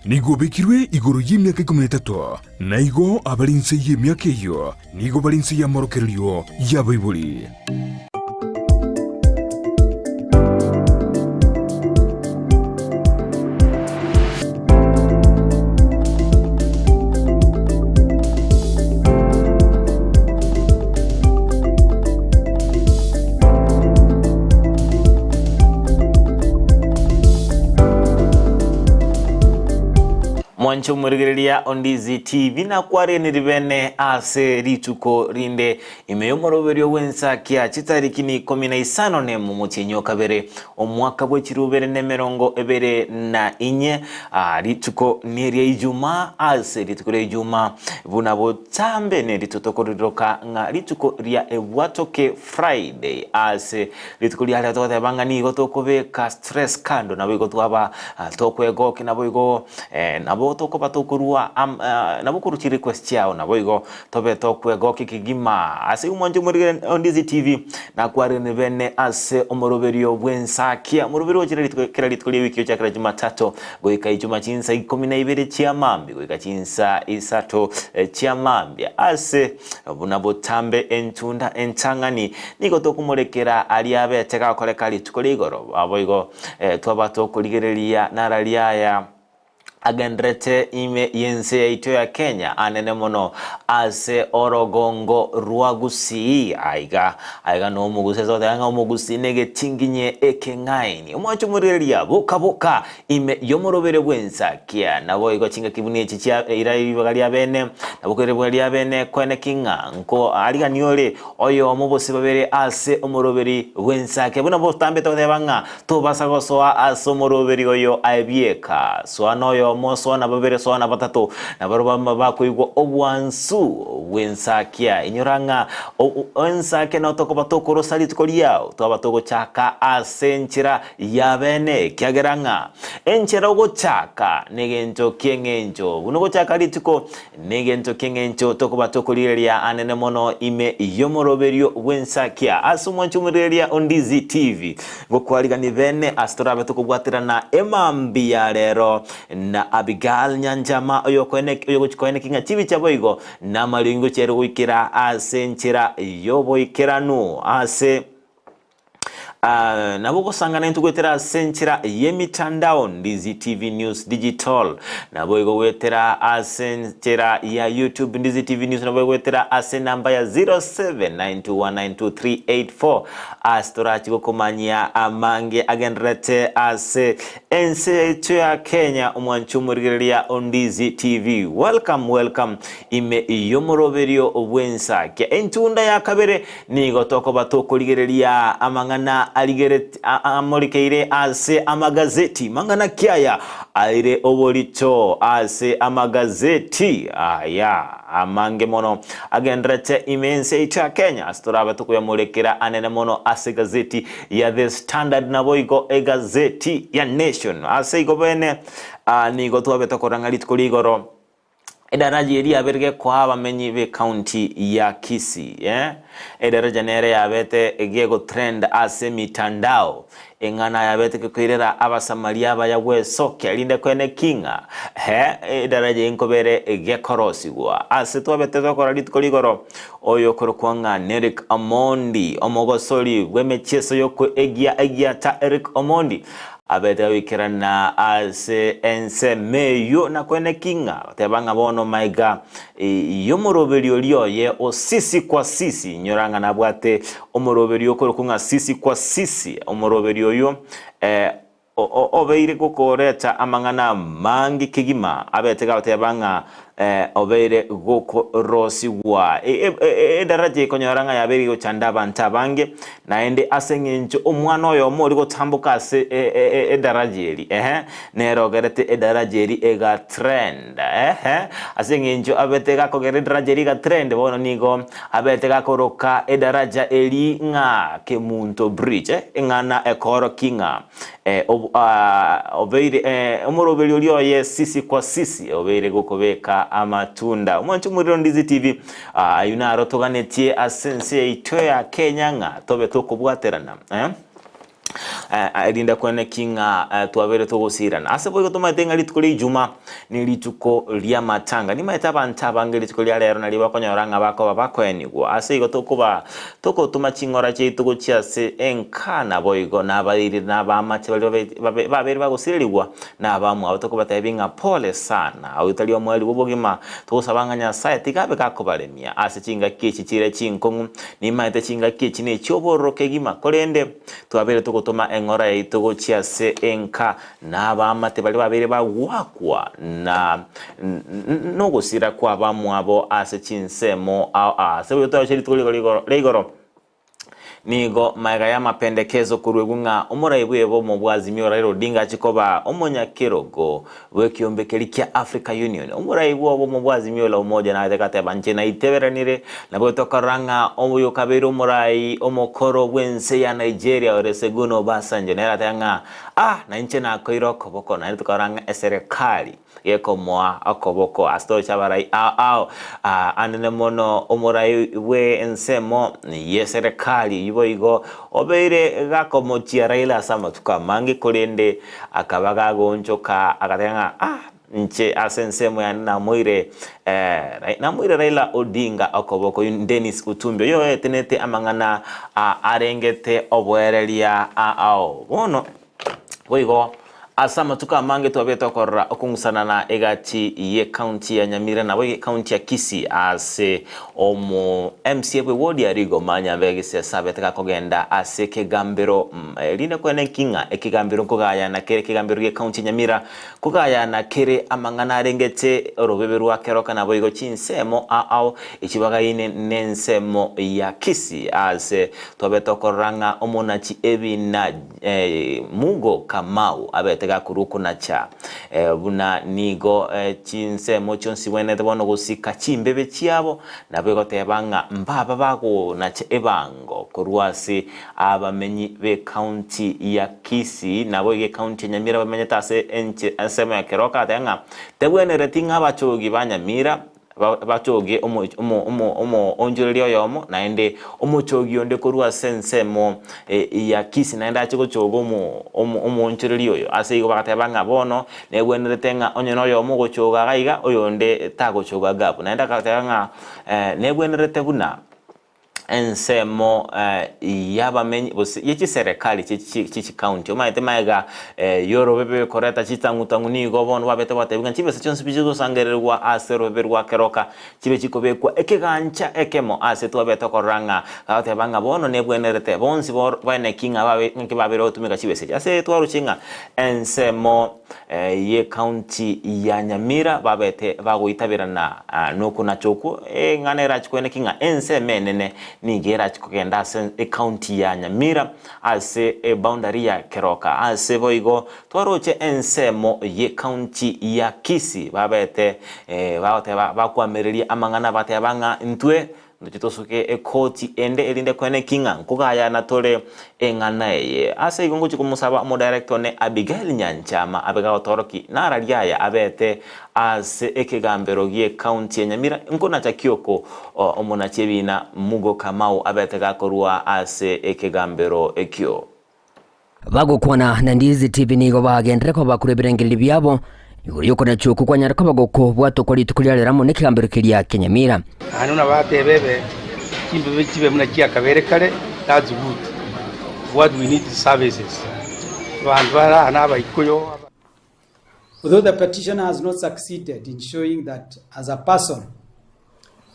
nigo obekirwe igoro y'emiaka ikomi na etato, na igo abare inse y'emiaka eyio nigo bare inse y'amorokererio y'abaibori. Mwanche omorigereria o Ndizi TV nakwareniri bene ase rituko rinde ime y'omoroberio bw'ensakia chitariki ni ikomi na isano nemo omotienyi o kabere omwaka bwe chirubere na emerongo ebere na inye. Aa, rituko neria Ijumaa ase rituko ria Ijumaa buna botambe nerituko tokoriroka ng'a rituko ria Ebwatoke Friday ase rituko ria rero togoteba ng'a nigo tokobeka stress kando naboigo twaba tokwegokia naboigo nabo tokoba tokorwa am nabo okorwa chirequest chiao naboigo tobe tokwegokia kegima ase omwancho omorigere o Ndizi TV nakwarire bene ase omoroberio bw'ensakia omoroberio gochira rituko kera rituko ria ewiki gochakera Jumatatu goika Ijuma chinsa ikomi na ibere chia mambia goika chinsa isato chia mambia ase buna botambe entunda entang'ani nigo tokomorekera aria abete gakoreka rituko ria igoro naboigo twaba tokorigereria nararia aya agenderete ime y'ense yaito ya Kenya anene mono ase orogongo rwa Gusii aiga aiga nomogusii ase goteba ng'a omogusii negetinginye ekeng'aini omwanche omorigereria boka boka ime y'omorobere bw'ensakia naboigo chingaki buna echi chia ira ribaga ria bene nabo koira ribaga ria bene koeneki ng'a nko arigani ore oyomo gose babere ase omoroberi bw'ensakia buna botambete goteba ng'a Tobasa gosoa ase omoroberi oyo aye bieka. Soa noyomo, soa na babere, soa na batato, na barabwo bakoigwa obwansu bw'ensakia. Inyora ng'a ensakia nao tokoba tokorosa rituko riao, twaba togochaka ase enchera ya bene, ekiagera ng'a enchera ogochaka negento ki'eng'encho. Buna ogochaka rituko Negento ki'engencho tokoba tokorigereria anene mono ime y'omoroberio bw'ensakia ase omwancho omorigereria o Ndizi TV. Ngokwarigani bene ase torabe tokobwaterana emambia ya rero na Abigail Nyanchama oyogochi koeneki ng'a chibicha boigo namariogi ngochia ere goikera ase enchera y'oboikeranu ase Nabo ogosangana intwe goetera ase enchera y'emitandao Ndizi TV News Digital, naboigo goetera ase enchera ya YouTube Ndizi TV News, naboigo goetera ase enamba ya 0792192384 ase torachi gokomanyia amange agendererete ase ense yaito ya Kenya. Omwanchi omorigereria o Ndizi TV, welcome welcome ime y'omoroberio bw'ensakia entunda ya kabere Nigo tokoba tokorigereria amang'ana amorikeire ase amagazeti. Mang'ana ki aya aire oborito ase amagazeti aya amange mono agenderete ime ense yaito ya Kenya? Ase torabe tokoyamorekera anene mono ase egazeti ya The Standard naboigo egazeti ya Nation. Ase igo bene nigo twabe tokorora ng'a rituko rigoro Edaraja eria yabere gekoa abamenyi b'ecounty ya Kisii. Edaraja nere yabete gegotrend ase emitandao, eng'ana yabete gekoirera abasamaria abaya gwesokia rinde kwene ki ng'a edaraja eye nkobere gekorosigwa. Ase twabete tokora rituko rigoro, oyo okorokwa ng'a Neric Omondi, omogosori bw'emechieso y'okoegia egiata Eric Omondi, Abete goikerana ase ensemo eyio na koeneki ng'a goteba ng'a bono maiga y'omoroberio oria oye o sisi kwa sisi, inyora ng'a nabwate omoroberio okorokwa ng'a sisi kwa sisi, omoroberio oyio obeire gokoreta amang'ana amange kegima, abete goteba ng'a Obeire gokorosigwa edaraja ekonyora ng'a yabeire gochanda abanto abange, naende ase eng'encho omwana oyomo oria gotamboka ase edaraja eri, ehe, nere ogerete edaraja eri egatrend, ehe, ase eng'encho abete gakogera edaraja eri egatrend, bono nigo abete gakoroka edaraja eri ng'a Kemunto Bridge, eng'ana ekoorokia ng'a Obeire omoroberi oria oye sisi kwa sisi, obeire gokobeka amatunda. Omwanche omorero Ndizi TV, ayio naro toganetie ase ense yaito ya Kenya ng'a tobe tokobwaterana. Erinde kweneki ng'a twabeire togosiirana. Ase boigo tomaete ng'a rituko ria Ijuma nerituko ri'amatanga. Nimaete abanto abange rituko ria rero nario bakonyora ng'a bakoba bakoenigwa. Ase igo tokoba togotoma ching'ora chiaito gochia ase enka, naboigo nabairi na abaamate baria babe babeire bagosirerigwa na abamwabo tokobatebia ng'a pole sana. Oyio tari omoerio bw'obogima, togosaba ng'a Nyasae tiga abe gakobaremia ase chingaki echi chire chinkong'u. Nimaete chingaki echi nechi'obororo kegima, korende Twabeire togotoma eng'ora yaito gochia ase enka, na abaamate baria babeire bagoakwa na nogosira kw'abamwabo ase chinsemo ao ase boigo twaroche rituko ria igoro. Nigo magega y'amapendekezo koruegwa ng'a omorai bw'ebomo bwa Azimio Raila Odinga ache koba omonyakerogo bw'ekiombe keria kia Africa Union. Omorai bw'obomo bwa Azimio la Umoja naete gateba inche naiteberanire nabo tokarora ng'a oyo okabeire omorai omokoro bw'ense ya Nigeria Olusegun Obasanjo nere ateba ng'a ah nainche nakoire okoboko naende tokarora ng'a eserekari gekomoa okoboko ase toroche abarai ao ao anene mono omorai bw'ensemo y'eserekari eyio boigo obeire gakomochia Raila ase amatuko amange korende Akaba gagoonchoka, agateba ng'a, Ah, inche ase ensemo yane namoire, eh, namoire Raila Odinga okoboko, oyio Dennis Otumbi, oyio oetenete amang'ana a arengete oboereria ao. Bono, boigo, ase amatuko amange twabete okorora okong'usanana egati y'ecounty ya Nyamira naboigo ecounty ya Kisii ase omo MCA bwe ward ya Rigoma Nyambega Gisesa abete gakogenda ase ekegambero erinde kwene nki ng'a ekegambero nkogayana kere ekegambero gie county ya Nyamira kogayana kere amang'ana arengete orobebe rwa Keroka naboigo chinsemo ao ao echibagaine nensemo ya Kisii ase twabete okorora ng'a omonachi ebina Mugo Kamau abete gakorwa okonacha buna nigo chinsemo chionsi bwenerete bono gosika chimbebe chiabo, nabo egoteba ng'a mbaba bagonacha ebango korwa ase abamenyi b'ecounty ya Kisii naboigo ecounty ya Nyamira bamenyete ase ensemo ya Keroka agateba ng'a tebwenereti ng'a abachogi ba Nyamira Bachogie omoonchoreria oyomo, naende omochogi onde korwa ase ensemo ya Kisi naende ache gochoga omoonchoreria oyo. Ase igo bagateba ng'a bono negwenerete ng'a onye noyomo ogochoga iga iga, oyonde tagochoga gabu. Naende agateba ng'a negwenerete buna ensemo y'abamenyi gose ye chiserekari chie chicounty. Omanyete magega y'orobebe koreta chitang'u-tang'u nigo bono babete batebiwa ng'a chibesa chionsi pi chigosangererigwa ase orobebe rwa keroka chibe chikobekwa ekegancha ekemo ase twabete korora ng'a bagoteba ng'a bono nebwenerete bonsi baeneki ng'a babe ng'aki babere gotumeka chibesa echi. Ase twaroche ng'a ensemo y'ecounty ya Nyamira babete bagoitaberana nokonacha okwo, eng'ana erache koeneki ng'a ensemo enene nigo erache kogenda ase ecounty ya Nyamira ase eboundary ya Keroka. Ase boigo twaroche ensemo y'ecounty ya Kisii babete bagoteba bakwamereria amang'ana bateba ng'a intwe Ntoche tosuke ekoti ende erinde kweneki ng'a nkogayana tore eng'ana eye. Ase igo ngochia komosaba omodirector one Abigail Nyanchama abe gagotoroki nararia aya abete ase ekegambero gie county ya Nyamira nkonacha kioko omonachi ebina Mugo Kamau abete gakorwa ase ekegambero ekio. Bagokwana na Ndizi TV nigo bagenderere koba bakora ebirengererio biabo igoro y'okonacha okwo kwanyare koba gokobwatwa kwa rituko ria rero amo nekegambero keria kia Nyamira. Naende buna bateba ebe chimbebe chibe buna chiakabeire kare, that's good. What we need is services. Abanto bare aa na abaikuyu. Although the petitioner has not succeeded in showing that as a person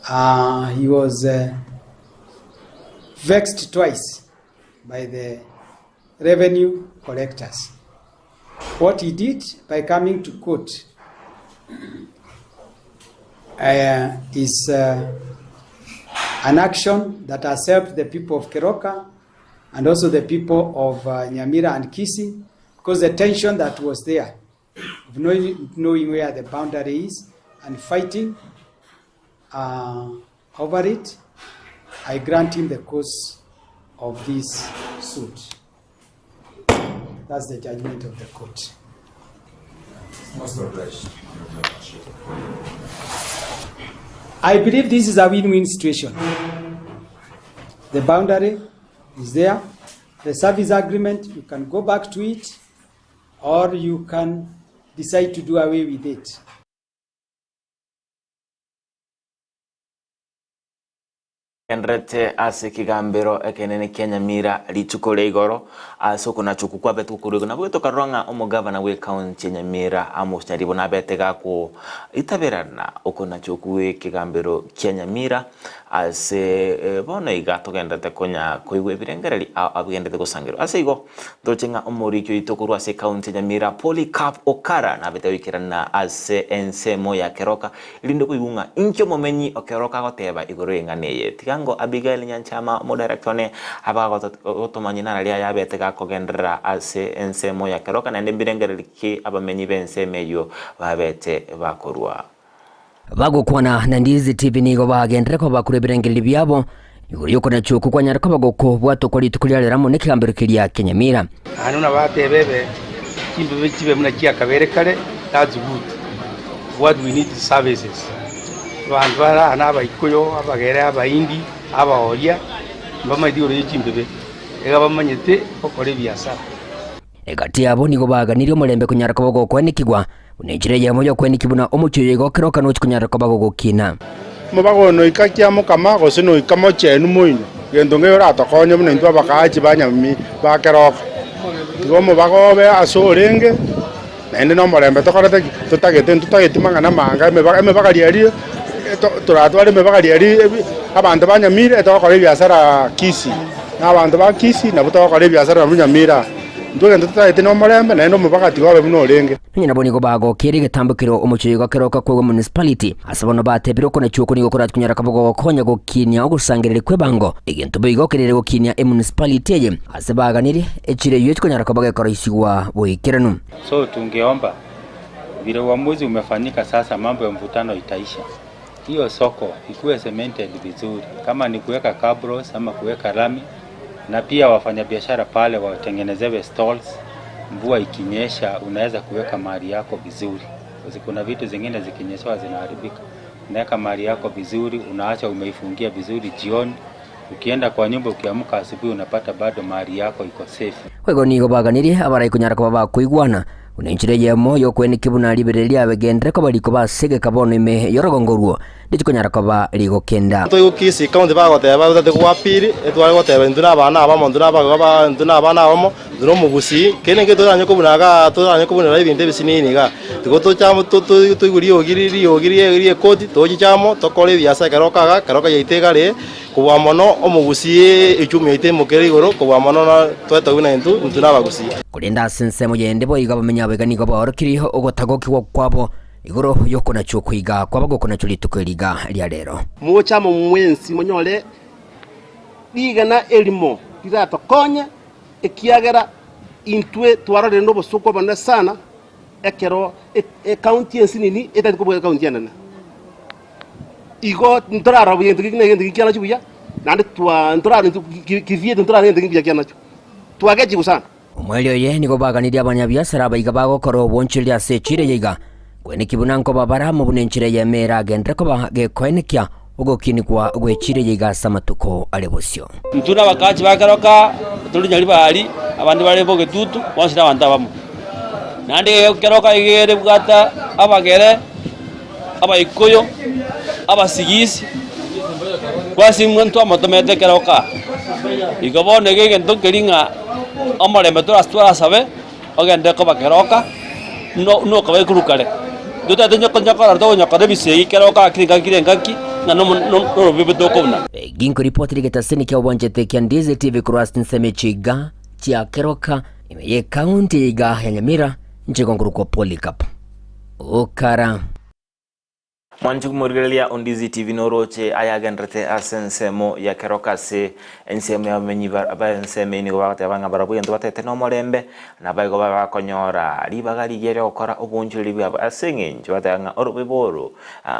uh, he was uh, vexed twice by the revenue collectors. What he did by coming to court uh, is uh, an action that has helped the people of Keroka and also the people of uh, Nyamira and Kisii because the tension that was there of knowing, knowing where the boundary is and fighting uh, over it, I grant him the cause of this suit. That's the judgment of the court. I believe this is a win-win situation. The boundary is there. The service agreement, you can go back to it or you can decide to do away with it. Gendererete ase ekegambero ekenene kia Nyamira rituko ria igoro ase okonacha okwo kwabete gokorwa igo. Nabo tokarora ng'a omogavana bw'ecounty ya Nyamira Amos Nyaribo nabete gakoitaberana okonacha okwo gw'ekegambero kia Nyamira ase bono iga togendererete konya koigwa ebirengereri ao abigendererete gosangerwa. Ase igo Ntoche ng'a omoriki oito korwa ase ekaunti ya Nyamira, Polycarp Okara, nabete goikerana ase ensemo ya Keroka, erinde koigwa ng'a inki omomenyi o Keroka agoteba igoro y'eng'ana eye. Tiga ngo Abigail Nyanchama, omodirector one, abe agotomanyia nara riaye abete gakogenderera ase ensemo ya Keroka, naende mbirengererio ki abamenyi b'ensemo eyio babete bakorua. Bagokwana na Ndizi TV nigo bagenderere koba bakora ebirengererio biabo igoro y'okonacha okwo kwanyare koba gokobwatwa kwa rituko ria rero amo nekegambero keria kia Nyamira. Naende buna bateba ebe chimbibe chibe buna chiakabere kare, that's good. What we need is services. Abanto bare aa na Abaikuyu, Abagere, Abaindi, Abaoria, mbamaeti igoro ye chimbibe, iga bamanyete gokora ebiasara. Egati yabo nigo baganirie omorembe konyara koba gokoenekigwa, buna enchera eyemo y'okoenekia buna omochie oyo iga okeroka nochie konyara koba gogokina. Mobaga oyo noika kia mokama, gose noika mochenu moino, gento nkeiyo oratokonye buna intwe abakaachi ba nyamimi ba keroka. Tiga omobaga obe ase orenge, naende nomorembe tokorete ki? Totagete, ntotageti mang'ana amange emebaga emebaga riaria toratware emebaga riaria abanto ba Nyamira etogokora ebiasara Kisii, na abanto ba Kisii nabwo togokora ebiasara nabwo Nyamira. Intwe egento totagete nomorembe, naende omobaga tiga obe buna orenge. Nonya nabo nigo bagokirie egetambo keria omochie oyo gokeroka kwegwa municipality ase bono batebire okonachwa oko nigo korachie konyora koba gogokonya gokinia ogosangereria kw'ebango egento boigo kerere gokinia emunicipality eye ase baganirie echiro eyio chikonyara koba gekoroisigwa boikeranu. So tungeomba vile uamuzi umefanyika sasa mambo ya mvutano itaisha. Hiyo soko ikuwe cemented vizuri kama ni kuweka cabros ama kuweka lami na pia wafanyabiashara pale watengenezewe stalls. Mvua ikinyesha unaweza kuweka mali yako vizuri. Kuna vitu zingine zikinyeshewa zinaharibika. Unaweka mali yako vizuri, unaacha umeifungia vizuri jioni. Ukienda kwa nyumba ukiamka asubuhi unapata bado mali yako iko safe. Boigo nigo baganirie abarai konyara koba bakoigwana, buna enchera eyemo y'okoenekia buna riberera riabegenderere koba rikoba ase egeka bono ime y'orogongo orwo, ndichikonyara koba rigokenda. Toigwe Kisii County bagoteba otagete goa appeal, etware goteba intwe na abana abamo, intwe na abagaka intwe na abana abamo, intwe na omogusii, kende nkeri toranye kobuna igaa toranye kobunera ebinto ebisinini igaa. Tigo toche amo toigwe riogi riogi ria ekoti, tochiche amo tokore ebiasara ekero okaga, ekero yaito egare. Kobua mono omogusii echumi yaito emokere igoro, kobua mono na twetogwe na intwe, intwe nabagusii. Korende ase ensemo yende boigo abamenyi abaiga nigo baorokirie ogotagokigwa kwabo igoro y'okonachwa okoiga kwabo gokonachwa rituko eri iga ria rero. Moche amo mwensi monyore rigena erimo riratokonye, ekiagera intwe twarorire nobosooku obonene sana ekero ecounty ensinini etari kobua ecounty enene. Igo ntorarora buya egento geki na egento geki kianachwe buya, naende twa ntorarora intwe kiviete ntorarora egento geki buya kianachwe. Twagechigwe sana. Omoerio oye nigo baganirie abanyabiasara abaiga bagokora obonchoreri ase echiira eye iga, Kwenekia buna nkoba bare amo buna enchera eyemo eragenderere koba gekoenekia ogokinigwa gw'echiira eye iga ase amatuko are bosio. Intwe nabakachi ba keroka tore Nyaribari, abande bare Bogetutu, bonsi nabanto abamo. Naende keroka iga erebwate abagere. Abaikuyu, Abasigisi, bwensi intwe ntwamotomete ekero oka. Igo bono iga egento nkeria ng'a omorembe torase twarasabe, ogende koba kero oka, buna buna okaba korwa kare. Totagete onye konya korora tokonyakora ebisegi kero oka kera engaki kera engaki, ng'a nomo norobebe tokobuna. Ginko ripoti rigetasini kia obwanchete kia Ndizi TV korwa ase chinsemo echi iga chia Keroka, ime ye ekaunti iga ya Nyamira, inche nkorokwa Polycarp. Okara. Mwanche komorigereria Ondizi TV noroche ayagenderete ase ensemo ya Keroka ase ensemo y'abamenyi ba ensemo eye nigo bagoteba ng'a barabwo egento batete nomorembe naboigo babe bakonyora ribaga rigiya riogokora obonchoreri bwabo ase eng'encho bateba ng'a orobibo oro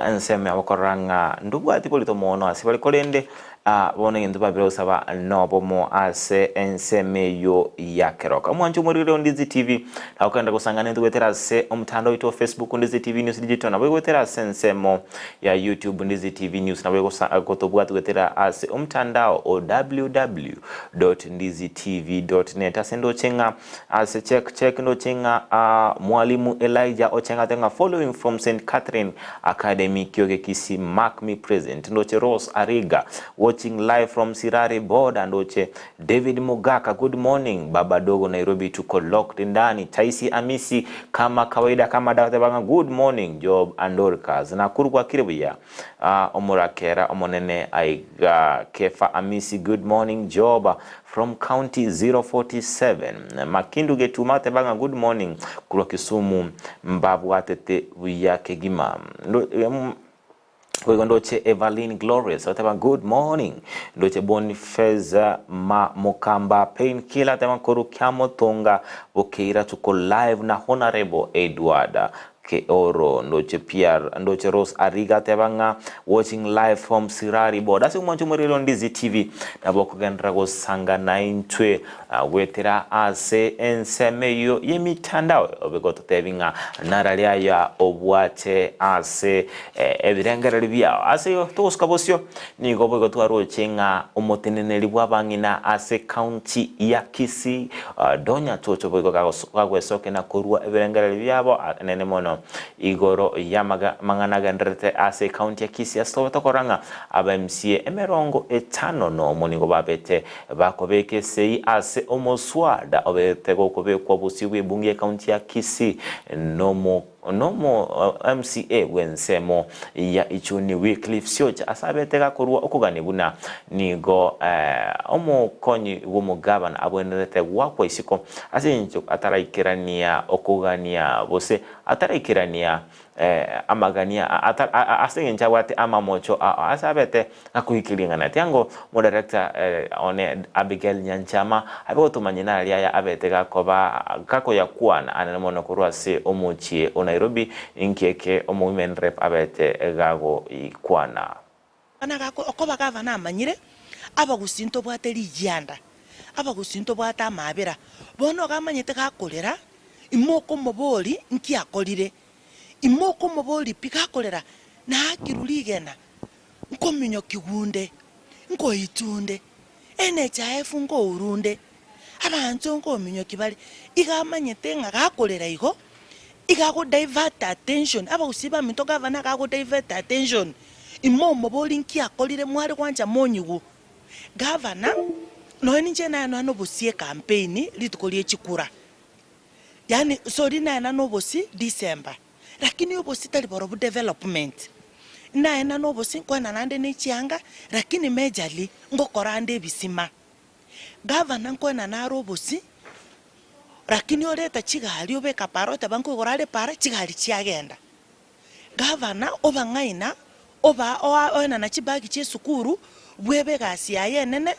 ensemo yabo korora ng'a ndobwati borito mono ase bare korende. Aa bono egento babire gosaba nobomo ase ensemo eyio ya keroka. Omwancho omorire o Ndizi TV na okogenda gosangana intwe goetera ase omotandao oito o Facebook Ndizi TV News Digital nabo goetera ase ensemo ya YouTube Ndizi TV News nabo gotobwati goetera ase omotandao o www.ndizitv.net ase ndoche ng'a ase check check ndoche ng'a uh, Mwalimu Elijah ocheng'ate ng'a following from St Catherine Academy Kioge Kisii mark me present ndoche Rose Ariga watching live from Sirari border ndoche David Mugaka good morning baba dogo Nairobi tuko locked ndani Taisi Amisi kama kawaida kama dawa tebanga good morning Job and Dorcas Nakuru gwakire buya uh, omorakera omonene aiga Kefa Amisi good morning Job From county 047 Makindu Getuma ateba ng'a good morning korwa Kisumu mbabwatete buya kegima. Boigo ndoche Evaline Glorious ateba good morning. Ndoche Boniface ma Mukamba Pain Killer ateba korwa Kiamotonga Bokeira tuko live na Honorable Edward Keoro ndoche PR ndoche Rose Ariga ateba ng'a watching live from Sirari border ase omwancho omorero Ndizi TV nabo okogenderera gosanga naintwe goetera ase ensemo eyio y'emitandao obe gototebi ng'a narari aya obwate ase ebirengererio biao ase igo togosuka bosio nigo boigo twaroche ng'a omoteneneri bw'abang'ina ase county ya Kisii Donya Toto boigo gagwesokia na korua ebirengererio biabo anene mono igoro y'amang'ana agendererete ase ecounty ya Kisii ase tobe tokorora ng'a aba MCA emerongo etano nomo nigo babete bakobeka esegi ase omoswada obete gokobekwa bosio bw'ebunge y'ecounty ya Kisii nomo Nomo MCA bw'ensemo ya Ichuni Wycliffe Siocha ase abete gakorua okogania buna nigo omokonyi bw'omogabana abwenerete goakwa isiko ase engencho ataraikerania okogania gose ataraikerania amagania ase engencho abwate amamocho ao ase abete Gakoikeria ng'a natiango omodirector one Abigail Nyanchama abe gotomanya nari aya abete gakoba gakoyakwana anene mono korwa ase omochie o Nairobi inki eke omo women rep abete gagoikwana. Bana gako okoba gavana amanyire, abagusii ntobwate rigianda, abagusii ntobwate amaabera. Bono iga amanyete gakorera, imokomobori nki akorire, imokomobori pi gakorera, naakirwe rigena. Nkominyokigunde, nkoitunde, NHIF nkourunde, abanto nkominyoki bare, iga amanyete ng'a gakorera igo, iga ago divert attention, abagusii baminto gavana iga ago divert attention, imomoborie nki akorire mware gwancha monyigwe. Gavana, nonya ninche naye nonya nobosie ecampaign rituko rie chikura, yaani sorry naye nobosie December. Lakini obosie tari borobwo development. Naye nobosie nkwana naende ne chianga lakini majorly ngokora ande ebisima. Gavana nkwana nare obosie lakini oreta chigari obeka para oteba nkoigora are para chigari chiagenda. Gavana obang'aina oba oa oenana chibag chia esukuru bwebe egasi yaye enene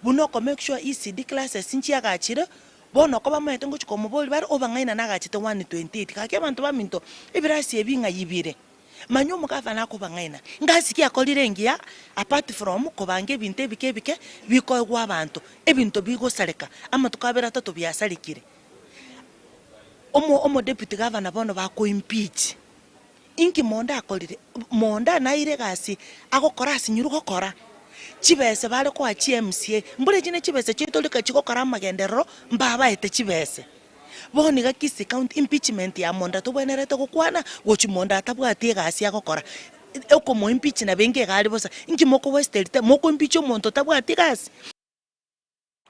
buna oko make sure ECD classes nchiagachire Bono oko bamaete ngochia komoboria bare, Obang'aina nagachete 1:28 Gaki abanto baminto, ebirasi ebi ng'ai bire? Manya omogavana akobang'aina. Ngasi ki akorire engiya apart from kobanga ebinto ebike ebike bikoegwa abanto, ebinto bigosareka, amatuko abere atato biasarekire. Omo omodeputy gavana bono bako impeach. Inki monda akorire? Monda naire egasi agokora asinyirwe gokora. Chibese bare koa chi MCA, mbura echi ne chibese chiaito rika chigokora amagenderero, mbabaete chibese. Bono iga Kisii County impeachment ya monda tobwenerete gokwana, gochi monda atabwati egasi agokora. Okomo impeach nabo enga iga are bosa, inki moko waste time, moko impeach omonto otabwati gasi?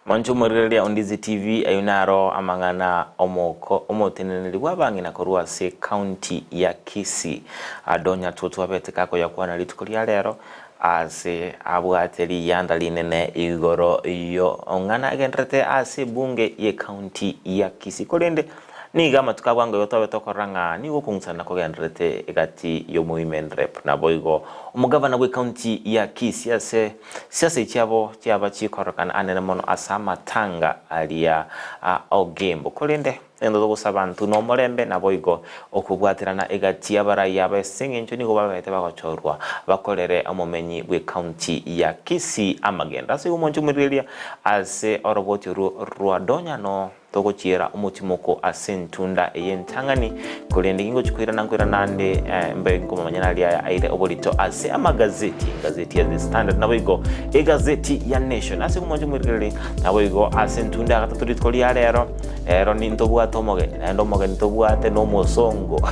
Mwanche omorigereria o Ndizi TV, ayio naro amang'ana omoko omoteneneri bw'abang'ina korwa ase county ya Kisii Adonya Tutu abete gakoyakwana rituko ria rero ase abwate riyanda rinene igoro yo ng'ana agenderete ase ebunge ye county ya Kisii korende Nigo amatuko a bwango igo twabete okorora ng'a nigo okong'usana kogendererete egati y'omowomen rep naboigo omogavana bw'ecounty ya Kisii ase siasa chiabo chiaba chikororekana anene mono ase amatanga aria a Ogembo. Korende. Egento togosaba intwe nomorembe, naboigo okobwaterana egati y'abarai aba ase eng'encho nigo babete bagochorwa bakorere omomenyi bw'ecounty ya Kisii amagendo. Ase igo omonche omorigereria ase oroboti orwo rwa Donya no togochiera omotimoko ase entunda eye entang'ani, korende gingochi koirana nkoirana ande mbe nkomomanya naria aya aire oborito ase amagazeti, engazeti ya The Standard naboigo egazeti ya Nation. Ase igo omonche omorigereria naboigo ase entunda ya gatato rituko ria rero. Ero nintobwate omogeni, naende omogeni tobwate nomosongo.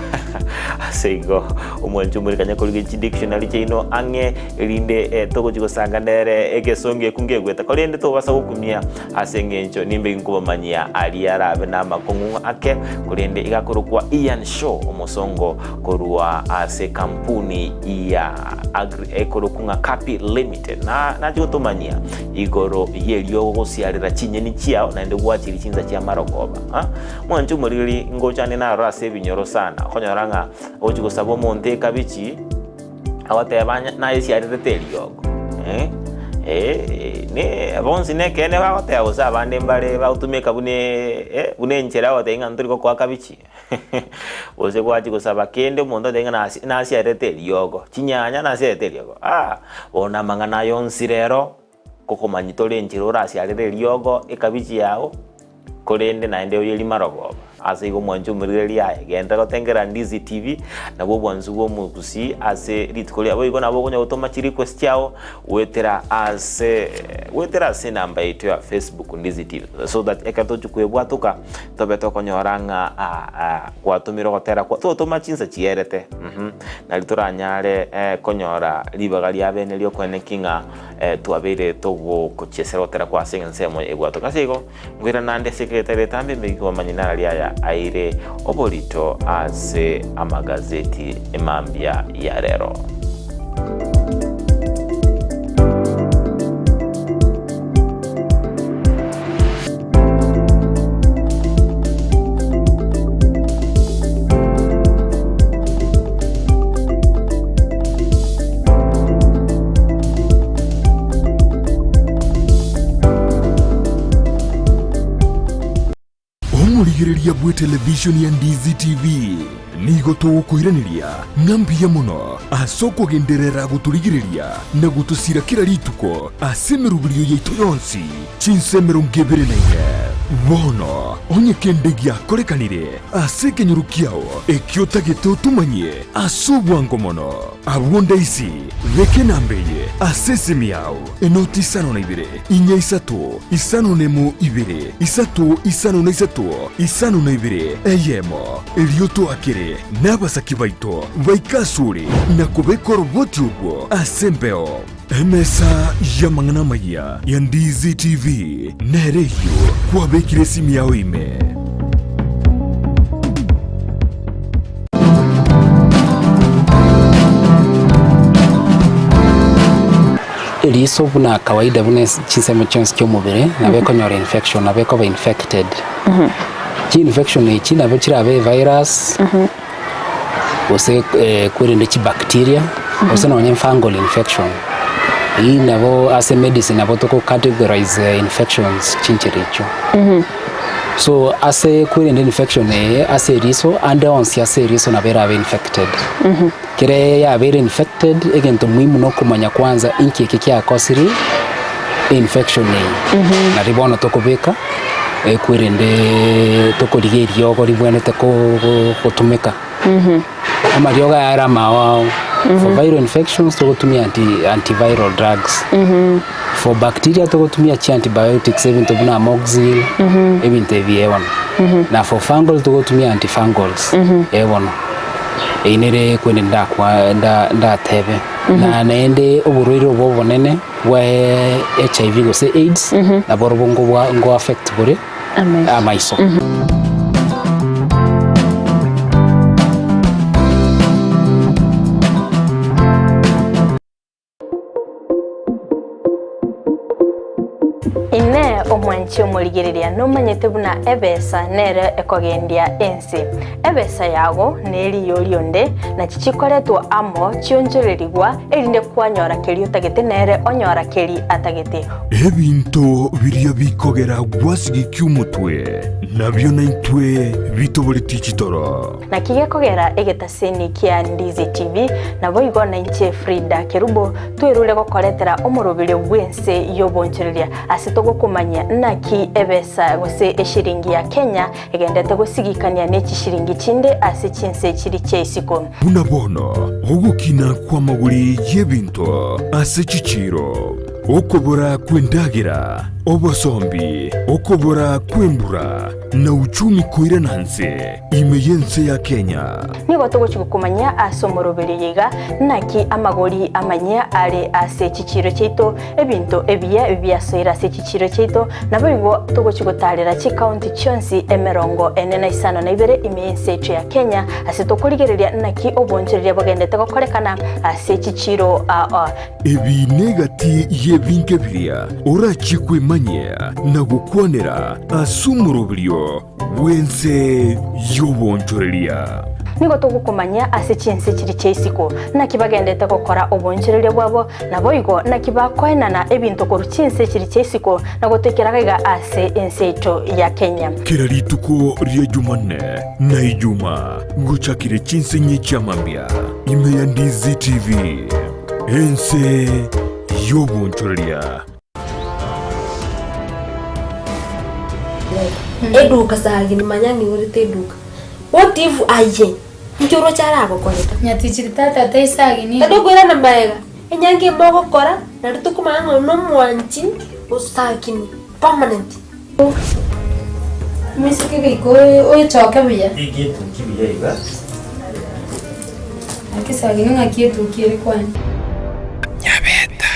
Ase igo, omwanchi omorikanya kanya korigia chidictionary chiaino ang'e, erinde eh, togochi gosanga nere egesongo ekio ngegwete. Korende tobasa gokumia ase eng'encho nimbe ginkobamanyia aria arabe namakong'u ake, korende iga akorokwa Ian Shaw, omosongo korwa ase ekampuni ya agri ekorokwa ng'a Kapi Limited. Na nachi gotomanyia Igoro y'eriogo gosiarera chinyeni chiao, naende gwachirie chinsa chi'amarogoba. Ah, mwanche omoriri ngochane naroro ase ebinyoro sana, okonyora ng'a ogochia gosaba omonto ekabichi, agoteba nya nayesiarerete eriogo eh, eh, ne bonsi nekeene bagoteba gose abande mbare bagotumeka buna eh, buna enchera bagoteba ng'a ntori gokoa kabichi gose gwachia gosaba kende omonto otebe ng'a nasi nasiarerete eriogo, chinyanya nasiarerete eriogo ah, bono amang'ana aya onsi rero, kokomanyia tore enchera orasiarere eriogo ekabichi yago, korende naende oyerie marogoba. Ase igo mwanche omorigereria aye, genda gotengera Ndizi TV, nabwo obwansu bwa omogusii ase rituko ria boigo nabo okonya gotoma chirequest chiago goetera ase goetera ase enamba yaito ya Facebook Ndizi TV, so that ekero tochia koebwatoka Tobe tokonyora ng'a gwatomire ogotera kwa totoma chinsa chierete, nari toranyare konyora ribaga ria bene ri'okoeneki ng'a twabeire togochiesera ogotera kwa ase ensemo ebwatoka. Ase igo, nkoirana naende ase ekereto egetambe mbe gikobamanyia naro aya aire oborito ase amagazeti emambia ya rero. Omorigereria bw'etelevishoni ya Ndizi TV nigo togokoiraneria ng'a mbuya mono ase okogenderera gotorigereria na gotosira kera rituko ase emeroberio yaito yonsi. Chinsa 24. Bono, onye kende giakorekanire ase ekenyoro kiao ekio otagete otomanyie ase obwango mono, abwo ndaisi, beka enamba eye ase esimi yao, enoti isano na ibere, inya isato, isano nemo ibere, isato isano na isato, isano na ibere, eyemo. Erio toakere nabasaki baito baike asore na kobeka oroboti orwo ase embeo. Emesa y'amang'ana amayia ya Ndizi TV nere eyio kwabekire esimi yao ime. Eriso buna kawaida buna chinsemo chionsi chi'omobere nabo ekonyora infection nabo ekoba infected. Chi-infection echi nabo chirabe evirus. Gose kwerende chibacteria, gose nonye fungal infection. Eyio nabo ase medicine nabo toko categorize infections chinchera echio. So ase kwerende infection eye ase eriso ande onsi ase eriso nabo erabe infected. Kere yabeire infected egento muhimu nokomanya kwanza inki eke kiakosire infection eye. Nari bono tokobeka Ekwerende tokorigia eriogo ribwenerete gotumeka. Amariogo aya are amao ao. For viral infections togotumia anti antiviral drugs. For bacteria togotumia chi antibiotics ebinto buna amoxil, ebinto ebi eh bono. Na for fungal togotumia antifungals, eh bono. Eyio nere ekwende ndakwa nda ndatebe. Na naende oborwaire obo obonene. Bwa HIV gose AIDS naborobwo ngobwa ngo affect bore amaiso. Inee! Mwanche omorigereria, nomanyete buna ebesa nere ekogendia ense. Ebesa yago neriyo rionde, nachi chikoretwa amo chionchorerigwa, erinde kwanyora keria otagete nere onyora keri atagete. Ebinto biria bikogera gwasigikia omotwe, nabio naintwe bitoboretie chitoro. Naki gekogera egetaseni kia Ndizi TV, naboigo nainche Frida Kerubo, twerure gokoretera omoroberio bw'ense y'obonchoreria ase togokomanyia naki ebesa gose eshiringi ya Kenya egendete gosigikania ne chishiringi chinde ase chinse chiri chia isiko. Buna bono ogokina kw'amagori y'ebinto ase chichiiro, okobora kw'endagera, obosombi, okobora kw'embura, na uchumi koirana nse ime y'ense ya Kenya. Nigo togochia gokomanyia ase omoroberio oyo iga, naki amagori amanyia are ase chichiiro chiaito, ebinto ebiya biasoire ase chichiiro chiaito, naboigo togochia gotaarera chikaunti chionsi emerongo ene na isano na ibere ime y'ense yaito ya Kenya, ase tokorigereria naki obonchoreria bogendete gokorekana ase chichiiro aa. Ebi negati y'ebinto biria orachie kwemanyia na gokwanera ase omoroberio bw'ense y'obonchoreria. Nigo togokomanyia ase chinse chiria chia isiko, naki bagendete gokora obonchoreria bwabo, naboigo naki bakoenana ebinto korwa chinse chiria chia isiko na gotoikera gaiga ase ense yaito ya Kenya. Kera rituko ria Jumanne na Ijuma gochakire chinse inye chi'amambia ime ya Ndizi TV, ense y'obonchoreria. Eduka sagini manya ng'igorete eduka. What if aye inki oroche aragokorera? Nyatichiri tata tai sagini. Tari okoirana maega, enyangi ime ogokora nario tokomanya ng'a oyo nomwanchi osakini permanent. Omoiseke goika oechoke buya. Rigia etuki buya iga. Naki sagini ng'aki etuki ere kwani? Nyabeta.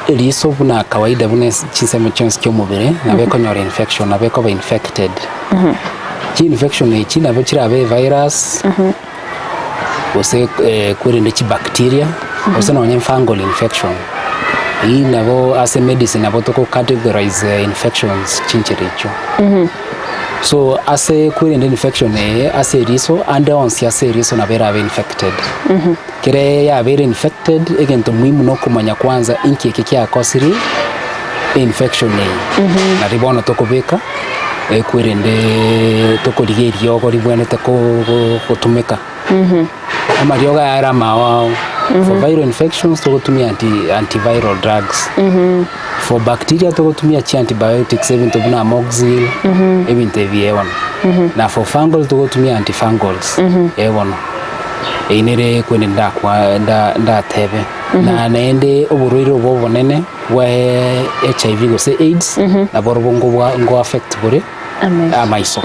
Eriso buna kawaida buna chinsemo chionsi chi'omobere nabo ekonyora infection nabo ekoba infected. Chi infection echi nabo chirabe evirus, gose kwerende chibacteria, gose nonye fungal infection. Eyio nabo ase medicine nabo toko categorize infections chinchera echio. So ase kwerende infection eye ase eriso ande onsi ase eriso nabo erabe infected. Kere yabeire infected egento muhimu nokomanya kwanza inki eke kiakosirie infection eye. Nari bono tokobeka ekwerende tokorigia eriogo ribwenerete ko- go- gotumeka. Amariogo aya are amao ao, for viral infections togotumia anti antiviral drugs, for bacteria togotumia chi antibiotics ebinto buna amoxil, ebinto ebi eh bono. Na for fungal togotumia antifungals, eh bono. Eyio nere kwende ndakwa nda ndatebe. Na naende oborwaire obo obonene bwa HIV gose AIDS, naborobwo ngobwa ngo affect bore amaiso.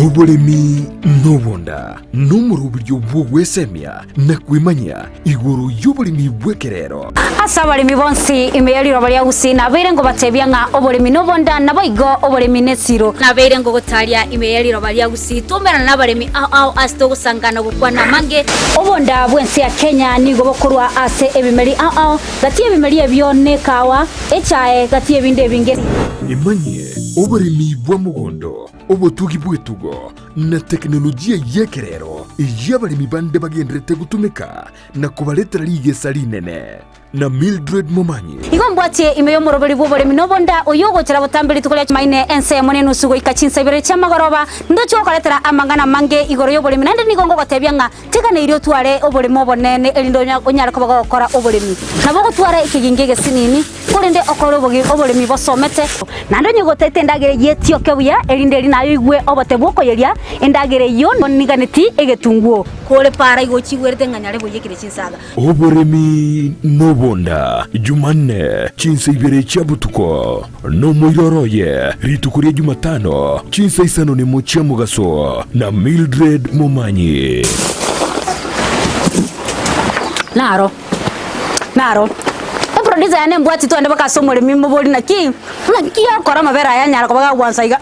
Oboremi nobonda nomoroberio bw'ogwesemia na kwemanyia igoro y'oboremi bw'ekerero. Ase abaremi bonsi ime ye riroba ria Gusii nabeire ngobatebia ng'a oboremi nobonda, naboigo oboremi nesiro. Nabeire ngogotaria ime ye riroba ria Gusii twaumerana nabaremi ao ao ase togosangana gokwana amange. Obonda bw'ense ya Kenya nigo bokorwa ase ebimeri ao ao, gati y'ebimeri ebio nekawa, echae, gati y'ebinde ebinge. Emanyie oboremi bwa mogondo, obotugi bw'etugo, na tekinolojia y'ekerero eyio abaremi bande bagendererete gotumeka na kobaretera rigesa rinene. Na Mildred Momanyi. Igo mbwatie ime y'omoroberi bw'oboremi nobonda, oyio ogochera botambe rituko ria Chumaine ensemo nenusu goika chinsa ibere chi'amagoroba, ndoche gokoretera amang'ana amange igoro y'oboremi, naende nigo ngogotebia ng'a Teganeirie otware oboremo obonene, erinde onyare koba gogokora oboremi. Nabo ogotwara ekegingi egesinini, korende okore oboremi bosomete. Naende onye gotaete endagera eyio etioke buya, erinde eri naye oigwe obote bw'okoyeria endagera eyio niganeti egetunguo. Kore para igo ochigwerete ng'a nyare boiyekire chinsaga. Oboremi nobonda, Jumanne, chinsa ibere chia botuko, nomoiroro oye, rituko ria Jumatano, chinsa isano nemo chia mogaso, na Mildred Momanyi. Naro, naro. Eproducer yane embwati twende mpaka ase omoremi mobori naki, naki akora amabere aya anyara koba gagwansa iga.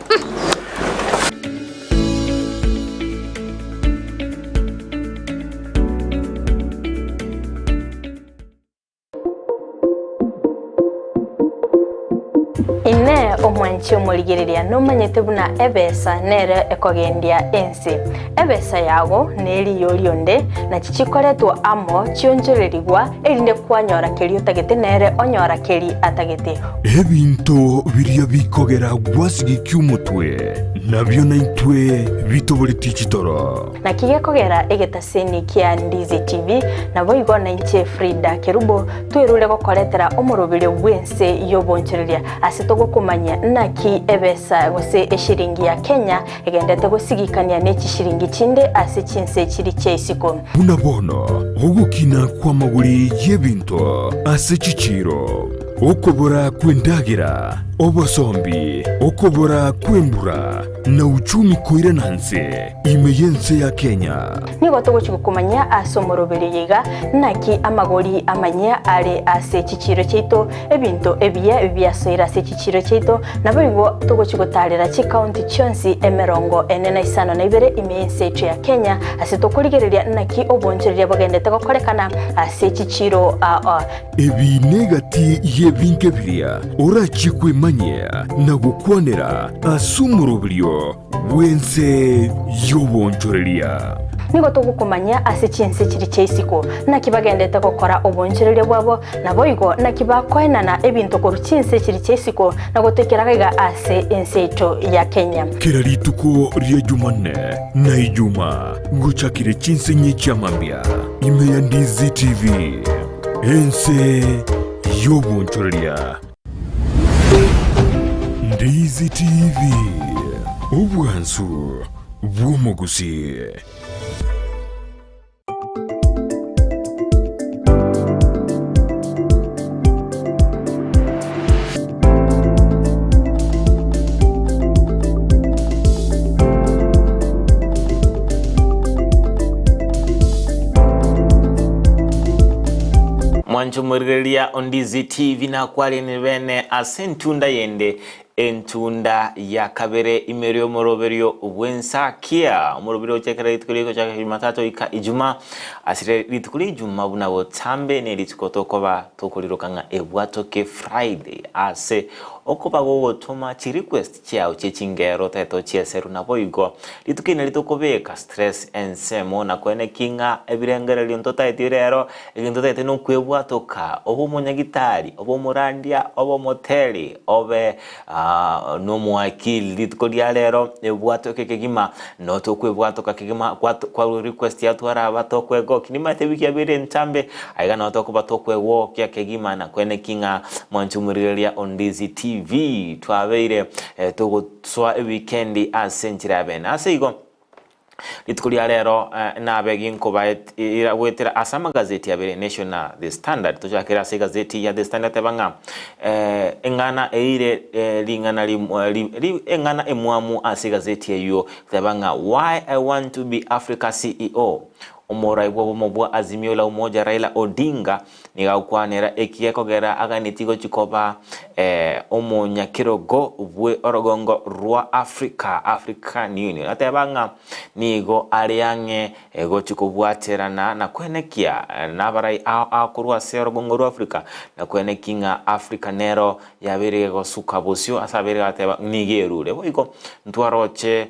Inee! Omwanchi omorigereria nomanyete buna ebesa nere ekogendia ense? Ebesa yago neriyo rionde, nachi chikoretwa amo chionchorerigwa, erinde kwanyora keria otagete nere onyora keria atagete. Ebinto biria bikogera gwasigikia omotwe, nabio naintwe bitoboretie chitoro. Naki gekogera egetaseni kia Ndizi TV, naboigo nainche Frida Kerubo twerure gokoretera omoroberio bw'ense y'obonchoreria ase togokomanyia naki ebesa gose eshiringi ya Kenya egendete gosigikania ne chishiringi chinde ase chinse chiri chia isiko. Buna bono ogokina kw'amagori y'ebinto ase chichiiro. Okobora kw'endagera, obosombi, okobora kw'embura, na uchumi koirana nse ime y'ense ya Kenya. Nigo togochia gokomanyia ase omoroberio oyo iga, naki amagori amanyia are ase chichiiro chiaito, ebinto ebiya biasoire ase chichiiro chiaito, naboigo togochia gotaarera chikaunti chionsi emerongo ene na isano na ibere ime y'ense yaito ya Kenya, ase tokorigereria naki obonchoreria bogendete gokorekana ase chichiiro aa. Ebi negati y'ebinto biria orachie kwemanyia na gokwanera ase omoroberio bw'ense y'obonchoreria. Nigo togokomanyia ase chinse chiria chia isiko, naki bagendete gokora obonchoreria bwabo, naboigo naki bakoenana ebinto korwa chinse chiria chia isiko na gotoikera iga ase ense yaito ya Kenya. Kera rituko ria Jumanne na Ijuma gochakire chinse inye chia mambia ime ya Ndizi TV. Ense y'obonchoreria. Ndizi TV, obwansu bw'omogusii. Mwanche omorigereria o Ndizi TV nakwarire bene ase entunda yende entunda ya kabere imere omoroberio bw'ensakia omoroberio ochekera rituko rigochaka Jumatatu goika Ijumaa ase rituko ria Ijumaa buna botambe ne rituko tokoba tokoriroka ng'a ebwatoke Friday ase okoba gogotoma chirequest chiao chie chingero otagete ochieserwe naboigo rituko eri nario tokobeka stress ensemo na koenekia ng'a ebirengererio ntotaeti rero egento otagete nokwebwatoka obe omonyagitari obe omorandia obe omoteri obe nomoakili rituko ria rero ebwatoke kegima notokwebwatoka kegima kwarwa request yatwaraba tokwegokia nimanyete ewiki yabeire entambe aiga nabo tokoba tokwegokia kegima na koenekia ng'a mwanche omorigereria o Ndizi TV twabeire togosoa ewikendi ase enchera ya bene. Ase igo. Rituko ria rero nabe ginkobaetira goetera ase amagazeti abere Nation na The Standard. Tochakere ase egazeti ya The Standard teba ng'a eng'ana eire ring'ana eng'ana emwamu ase egazeti eyio teba ng'a Why I want to be Africa CEO. Omorai bw'obomo bwa Azimio la Umoja Raila Odinga Nigo agokwanera eki gekogera aganetie gochia koba omonyakerogo bwe orogongo rwa Africa, African Union. Ateba ng'a nigo are ang'e gochia kobwaterana na kwenekia nabarai ao ao korwa ase orogongo rwa Africa na kwenekia ng'a Africa nero yabeire gegosuka bosio ase abeire gateba nigo erure. Boigo ntwaroche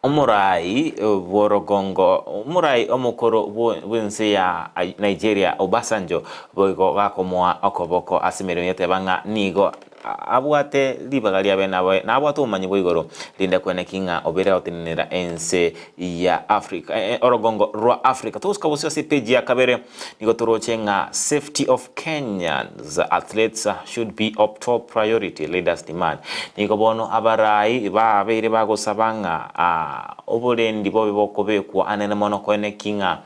Omoraai bw'orogongo, omoraai omokoro bw'ense ya Nigeria Obasanjo boigo gakomoa okoboko ase emeremo yateba ng'a nigo abwate ribaga riabe nabe nabwate obomanyi bwa igoro rinde kweneki ng'a obeire agotenenera ense ya Africa orogongo rwa Africa. Togosuka bosio ase epeji ya kabere nigo toroche ng'a safety of Kenyans athletes should be of top priority, leaders demand. Nigo bono abarai babeire bagosaba ng'a oborendi bobe bokobekwa anene mono koeneki ng'a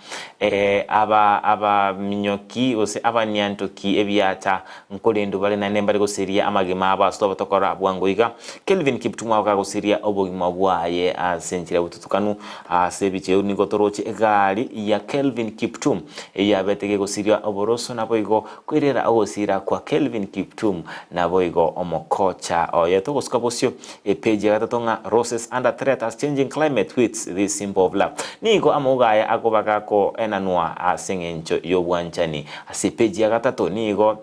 aba abaminyoki gose abaniantoki ebiacha nkorendwa bare naende mbare goseria amagima abo ase tobatokora bwango iga. Kelvin Kiptum akagoseria obogima bwaye ase enchera y'obotutukanu ase ebicheu nigo toroche egari ya Kelvin Kiptum eyabete gegosiria oboroso naboigo Koirera ogosiira kwa Kelvin Kiptum naboigo omokocha oye. Togosuka bosio epeji ya gatato ng'a Roses under threat as changing climate wits this symbol of love. Nigo amauga aya akoba gakoenanwa ase eng'encho y'obwanchani. Ase epeji ya gatato nigo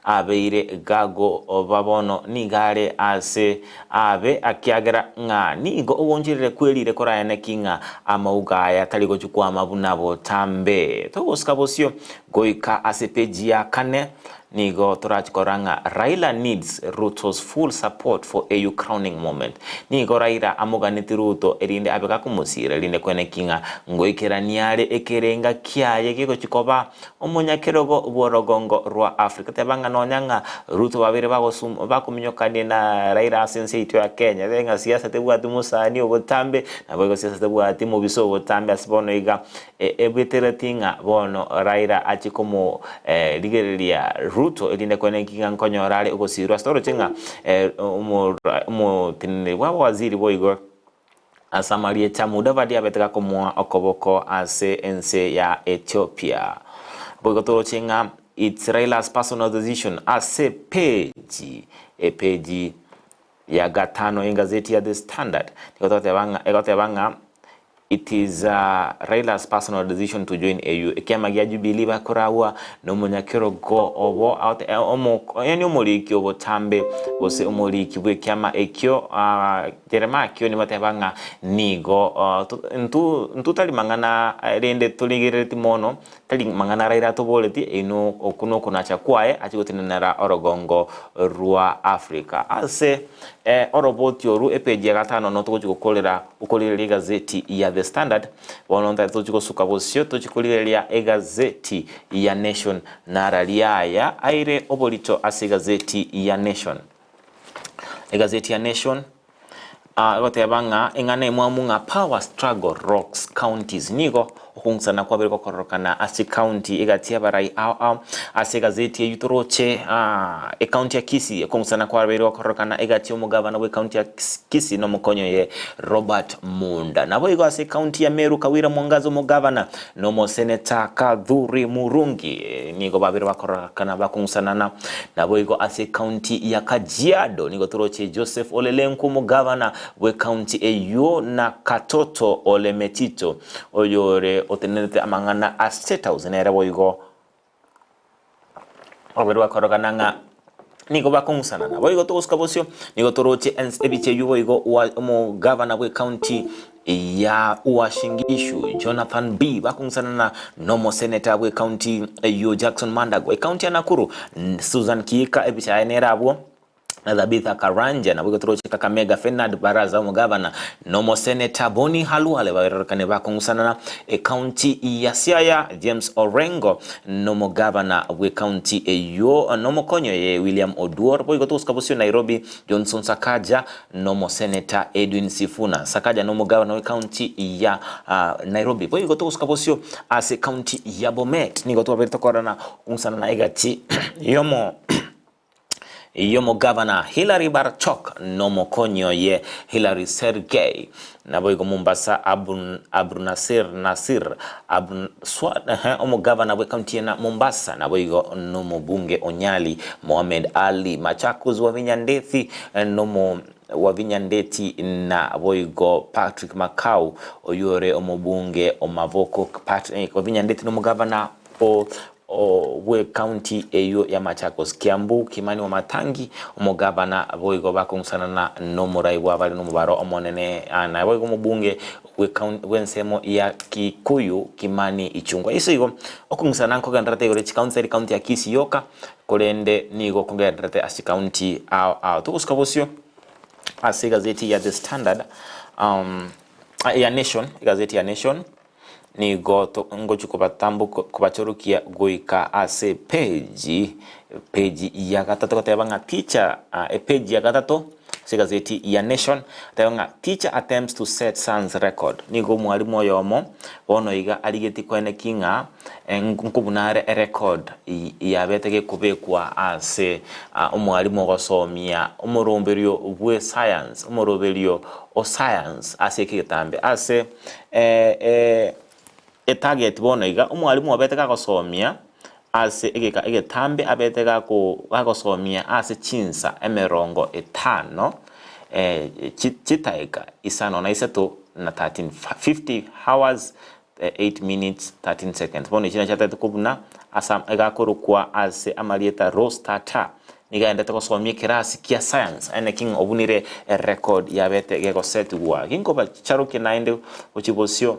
abeire gagoba bono nigo are ase abe akiagera ng'a nigo ogoncherire kwerire korayane ki ng'a amauga aya tari gochia kwama buna botambe. Togosuka bosio Goika ase peji ya kane, nigo torache korora ng'a Raila needs Ruto's full support for AU crowning moment. Nigo Raila amoganeti Ruto erinde abe gakomosiira erinde kweneki ng'a ngoikerania are ekerenga kiaye gegochi koba omonyakerogo bw'orogongo rwa Africa. Teba ng'a nonya ng'a Ruto babeire bagosum bakominyokania na Raila ase ense yaito ya Kenya, tebe ng'a siasa tebwati mosani obotambe, naboigo siasa tebwati mobisa obotambe ase bono iga Ebetereti ng'a bono Raila achie komorigereria Ruto erinde kweneki ng'a nkonyora are ogosirwa ase toroche ng'a omoteneneri bw'abawaziri boigo ase amarieta Mudavadi abete gakomoa okoboko ase ense ya Ethiopia. Boigo toroche ng'a it's Raila's personal decision ase peji epeji ya gatano y'engazeti ya The Standard nigo togoteba ng'a egoteba ng'a It is Raila's personal decision to join AU. Ekiama gia Jubilee bakoragwa nomonyakerogo obo yaani omoriki obotambe gose omoriki bw'ekiama ekio Jeremiah Kioni bateba ng'a nigo ntotari mang'ana rende torigerereti mono Tari mang'ana Raila atoboretie, inwe okwo nokonacha kwaye achie gotenenera orogongo rwa Africa. Ase oroboti oru epeji ya gatano no togochia gokorera okorigereria egazeti ya The Standard, bono ntari tochia gosuka bosio tochie korigereria egazeti ya Nation nararia aya aire oborito ase egazeti ya Nation. Egazeti ya Nation Egoteba ng'a eng'ana emwamu ng'a power struggle rocks counties nigo okong'usana kwabeire gokororokana ase county egati y'abarai ao ao ase egazeti eyio toroche ecounty ya Kisii okong'usana kwabeire gokororokana egati y'omogavana bw'ecounty ya Kisii na omokonyi oye Robert Munda. Naboigo ase ecounty ya Meru Kawira Mwangaza omogavana na omoseneta Kathuri Murungi nigo babeire bakororokana bakong'usanana. Naboigo ase ecounty ya Kajiado nigo toroche Joseph Ole Lenku omogavana bw'ecounty eyio na Katoto Ole Metito oyore otenenerete amang'ana a State House nere boigo Obobe bakorogana ng'a nigo bakong'usanana. Boigo togosuka bosio, nigo toroche ense ebicha eyio boigo wa omogavana bw'ecounty ya Uasin Gishu Jonathan Bii bakong'usanana nomoseneta bw'ecounty eyio Jackson Mandago. Ecounty ya Nakuru Susan Kihika ebicha yaye nere abwo. Thabitha Karanja, naboigo toroche Kakamega Fenard Baraza omogavana, na omoseneta Boni Khalwale baberorekane bakong'usanana ecounty ya Siaya, James Orengo nomogavana bw'ecounty eyio nomokonyi oye William Oduor, boigo togosuka bosio Nairobi Johnson Sakaja nomoseneta Edwin Sifuna. Sakaja nomogavana bw'ecounty ya Nairobi. Boigo togosuka bosio ase ecounty ya Bomet nigo twabeire tokorana okong'usanana egati yomo y'omogavana Hillary Barchok nomokonyi oye Hillary Sergei, naboigo Mombasa Abrunasir Nasir omogavana bw'ekaunti ya Mombasa, naboigo nomobunge o Nyali Mohamed Ali Machakos Wavinya Ndethi nomo Wavinya Ndeti naboigo Patrick Makau oyore omobunge o Mavoko Wavinya Ndeti nomogavana o bw'ecounty eyio ya Machakos, Kiambu, Kimani Wamatangi, omogavana boigo bakong'usanana nomorai bw'abare nomobaro omonene naboigo omobunge bw'ensemo ya Kikuyu Kimani Ichung'wa. Ase igo okong'usana nkogendererete igoro ye chicounty tari county ya Kisii yoka korende nigo kogendererete ase chicounty ao ao. Togosuka bosio ase egazeti ya The Standard ya Nation, egazeti ya Nation. Nigo ngochia kobachorokia goika ase epeji, epeji ya gatato goteba ng'a teacher, epeji ya gatato ase egazeti ya Nation, goteba ng'a teacher attempts to set son's record. Nigo omwalimu oyomo bono iga arigetie koeneki ng'a nkobuna are erecord yabete gekobekwa ase omwalimu ogosomia omoromberio bwe science, omoroberio o science ase ekegetambe ase. Etarget bono iga, omwalimu obete gagosomia ase egeka egetambe abete gagosomia ase chinsa emerongo etano chitaeka isano na isato na 13, 50 hours 8 minutes 13 seconds. Bono echi nachio atagete kobuna ase egakorokwa ase amarieta Rose Tata. Nigo aendete gosomia ekerasi kia science aye naki ng'a obunire erecord yabete gegosetigwa. Ginkobacharokia naende gochia bosio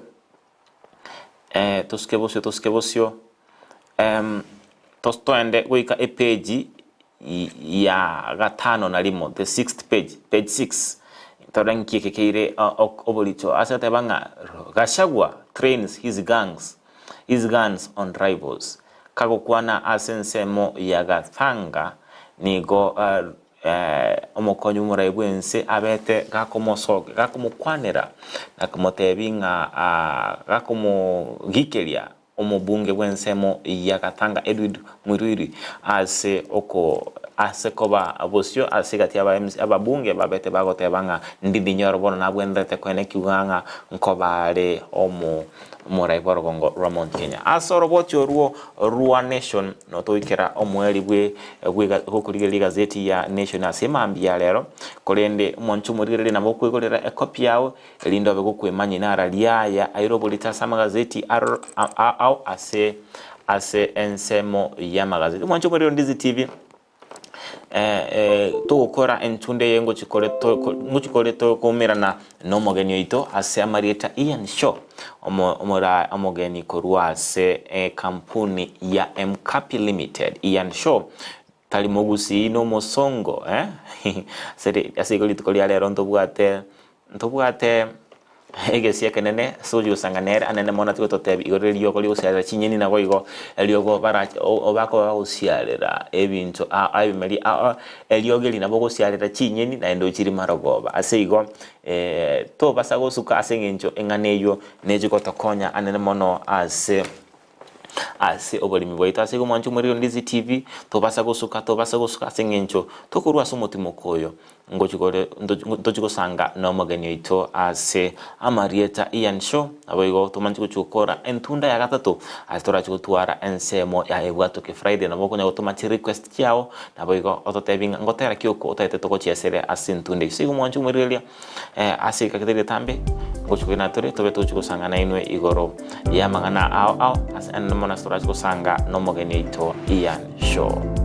eh, tosuke bosio tosuke bosio em, tos toende goika epage ya gatano na rimo, the sixth page, page six, tore nki eke keire oborito ase goteba ng'a Gachagua trains his gangs his guns on rivals. Kagokwana ase ensemo ya Gathanga, nigo omokonyi bw'omorai bw'ense abete gakomosokia, gakomokwanera na komotebia ng'a gakomogikeria omobunge bw'ensemo ya Gathanga Edwin Muiruri ase oko ase koba bosio ase egati y'aba MC ababunge babete bagoteba ng'a Ndindi Nyoro bono nabwenerete koenekigwa ng'a nkoba are omo Omorai bw'orogongo rwa Mount Kenya. Ase oroboti orwo rwa Nation notoikera omoerio bwe bw'okorigereria egazeti ya Nation ase emambia ya rero, korende omonche omorigereria nabo okoigorera ekopi yao erinde obe gokwemanyia nara riaya aire oborito ase amagazeti aro ao ase ase ensemo y'amagazeti. Omonche omorigereria Ndizi TV. Togokora enchunde eye ngochi kore ngochi kore tokoumerana nomogeni oito ase amarieta Ian Shaw, omogeni korwa ase ekampuni ya M-Kapi Limited. Ian Shaw tari mogusii na omosongo ase igo rituko ria rero ntobwate ntobwate Egesia ekenene ase gochia gosanga nere anene mono ati gototebia igoro eriogo rigosiarera chinyeni naboigo eriogo barache bakoba bagosiarera ebinto ao ao ebimeri ao ao eriogo eri nabo ogosiarera chinyeni naende ochiri marogoba. Ase igo tobasa gosuka ase eng'encho eng'ana eywo nechi gotokonya anene mono ase ase oboremi bwaito. Ase igo mwanche omorero Ndizi TV tobasa gosuka tobasa gosuka ase eng'encho tokorwa ase omotimoko oyo Ngochi kore ntochi gosanga nomogeni oito ase amarieta Ian Shaw, naboigo tomanche gochi gokora entunda ya gatato ase torachi gotwara ensemo ya Ebwatoke Friday. Nabo okonya gotoma chirequest chiao naboigo ototebi ng'a ngotera ki oko otagete togochiesere ase entunda eyio. Igo mwanche komorigereria ase egeka getari getambe ngochi kogenda tore tobe togochi gosanga nainwe igoro y'amang'ana ao ao ase mono ase torachi gosanga nomogeni oito Ian Shaw.